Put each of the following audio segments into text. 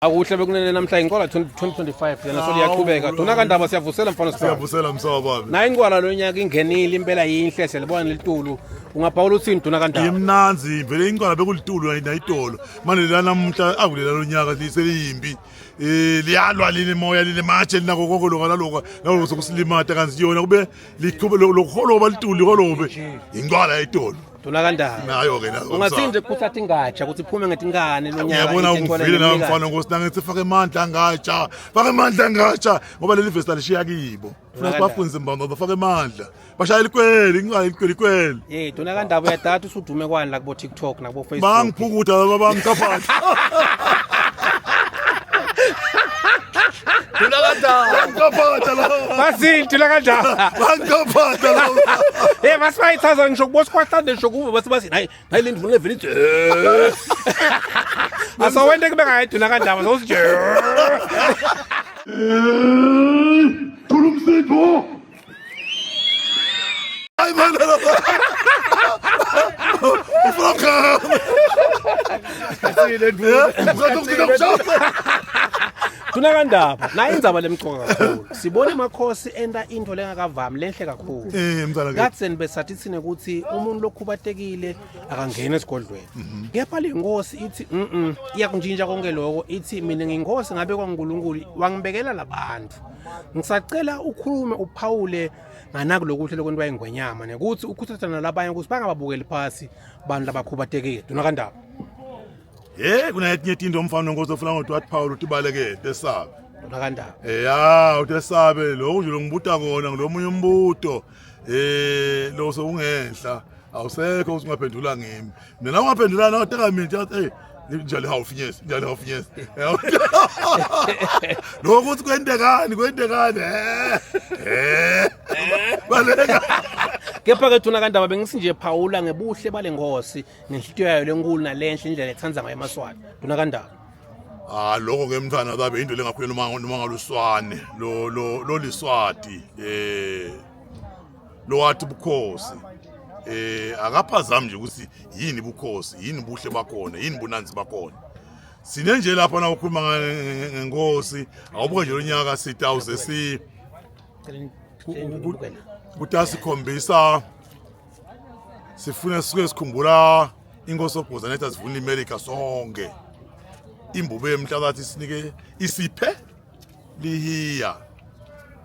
Akuhle bekunene namhla inqwala 2025 lena so liyaqhubeka. Dona kandaba siyavusela mfana sibaba. Siyavusela msawa babi. Nayi inqwala lonyaka ingenile impela yinhle siyalibona lelitulu. Ungabhawula uthini Dona kandaba? Imnanzi vele inqwala bekulitulu nayitolo. Manje la namuhla akulela lonyaka liseliyimbi. Eh liyalwa lile moya lile matshe linako konke lokho naloko naloko sokusilimata kanti yona kube liqhube lokuholoba litulu liholobe. Inqwala yayitolo. Dona kandaba. Nayo ke nayo. Ungathini nje kuthatha ingatsha ukuthi iphume ngetinkani lonyaka. Ngiyabona ungivile nawe mfana nkosi nangithi faka amandla ngatsha. Faka amandla ngatsha ngoba leli vesi alishiya kibo. Funa sibafundise mbamba bafake amandla. Bashaya likweli, inqala likweli kweli. Hey, dona kandaba uyadata usudume kwani la kubo TikTok nakubo Facebook. Bangiphukuda laba bangicaphatha. Dona kandaba. Bangicaphatha laba. Bazinti la kandaba. Bangicaphatha laba. Hey, basayithaza ngisho kubo sikhwahlande ngisho kubo base bathi hayi hayi le ndivuna vele ithi. Asawente kube ngayiduna kandaba sosije. Thula umsindvo. Hayi mana laba. Ufuna ukuhamba. Ufuna Duna kandaba nayi indzaba lemcoka kakhulu. Sibona emakhosi enta into lengakavami lenhle kakhulu. Eh mzala ke. Katseni besathi thina ukuthi umuntu lokhubatekile akangena esigodlweni. Kepha le nkosi ithi iyakuntshintsha konke lokho ithi mina nginkosi ngabe kwaNkulunkulu wangibekela labantu. Ngisacela ukhulume uphawule nganaku lokuhle lokwentiwa ingwenyama nekuthi ukhuthaza nalabanye ukuthi bangababukeli phasi bantu labakhubatekile. Duna kandaba. Hey kunetinye tinto umfana wenkosi ofuna ngokuthi wathi Paul uthi balekele tesabe. Duna kandaba. Ya utesabe lokhu nje longibuta kona ngilomunye umbuto. Eh lo sewungenhla awusekho ukuthi ungaphendula ngimi. Mina ungaphendula na uteka mina uthi hey njalo hawufinyezi njalo hawufinyezi. Lokhu ukuthi kwentekani kwentekani eh eh baleka. Kepha ke Duna kandaba bengisi nje phawula ngebuhle bale nkosi nenhlitiyo yayo lenkulu nalenhle indlela etsandza ngayo emaSwati. Duna kandaba. Ah lokho ke mntwana babe into lengakhulela noma noma ngaluswane lo lo loliswati eh lo wathi bukhosi eh akaphazami nje ukuthi yini bukhosi yini buhle bakhona yini bunanzi bakhona sine nje lapha na ukhuluma ngenkosi awubuke nje lonyaka sitawuze si kutasikhombisa sifuna sisuke sikhumbula inkosi obhoza nethi asivuna iMelika sonke imbube yemhlabathi isinike isiphe lihiya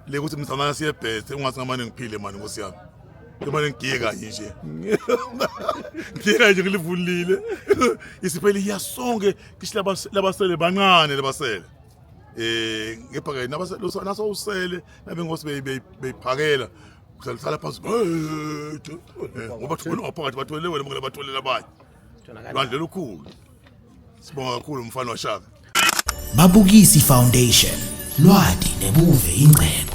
lekuthi mzalwana siyebhethe ungathi ngamane ngiphile mani nkosi yami ngamane ngigiye kanye nje ngigiye kanye nje ngilivulile isiphe lihiya sonke kishi labasele bancane labasele eh ngepha ke nasawusele nabenkosi beyiphakela uhlala phansi ngoba thole ngaphakathi bathole wena mngane batholela abanye lwandle lukhulu sibonga kakhulu mfana washaka Babukisi Foundation lwati nebuve ingcebo.